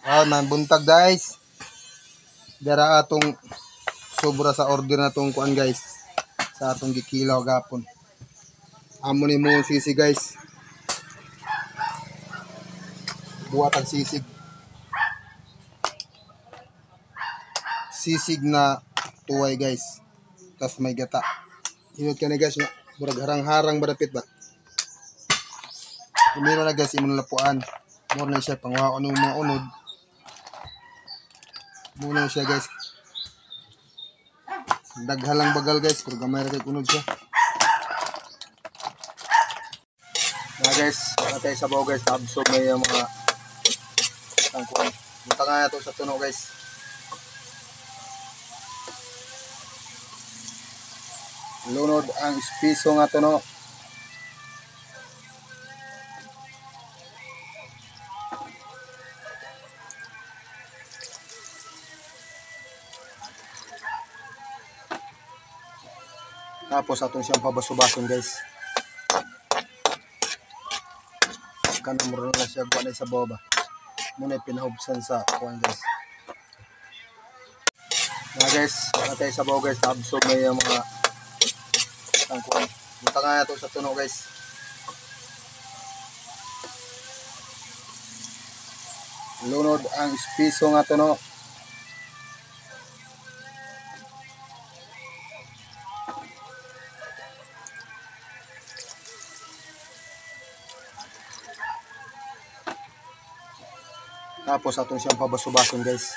Ah, man buntag guys. Dara atong sobra sa order na tong kuan guys. Sa atong gikilaw gapon. Amo ni mo sisig guys. Buhat ang sisig. Sisig na tuway guys. Tas may gata. Ingat ka na guys, murag harang-harang ba dapit ba? Primero na guys, imong lapuan. Mura na siya pangwaon ng mga unod. Muna siya guys. Daghalang bagal guys, pero gamay ra kay unod siya. Mga guys, wala tayo sabaw guys, na-absorb na yung mga tangkuan. Punta nga nato sa tuno guys. Lunod ang espiso nga tuno. Tapos atong siyang pabaso-bason guys. Kanang mura na siya kuha na sa boba. Muna pinahubsan sa kuan guys. Mga guys, wala tayo sabaw guys, na-absorb na yung mga tangkuan. Punta nga nato sa tuno guys. Lunod ang espiso nga tuno. Tapos atong siyang pabaso-bason guys.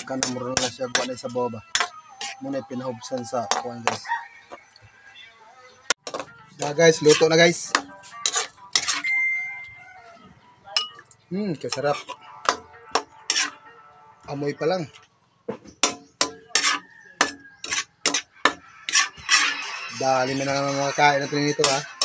Kanang mura na siya kuha na sa boba. Muna pinahubsan sa kuan guys. Na guys, luto na guys. Kasarap. Amoy pa lang. Dali mo na naman makakain natin nito ha.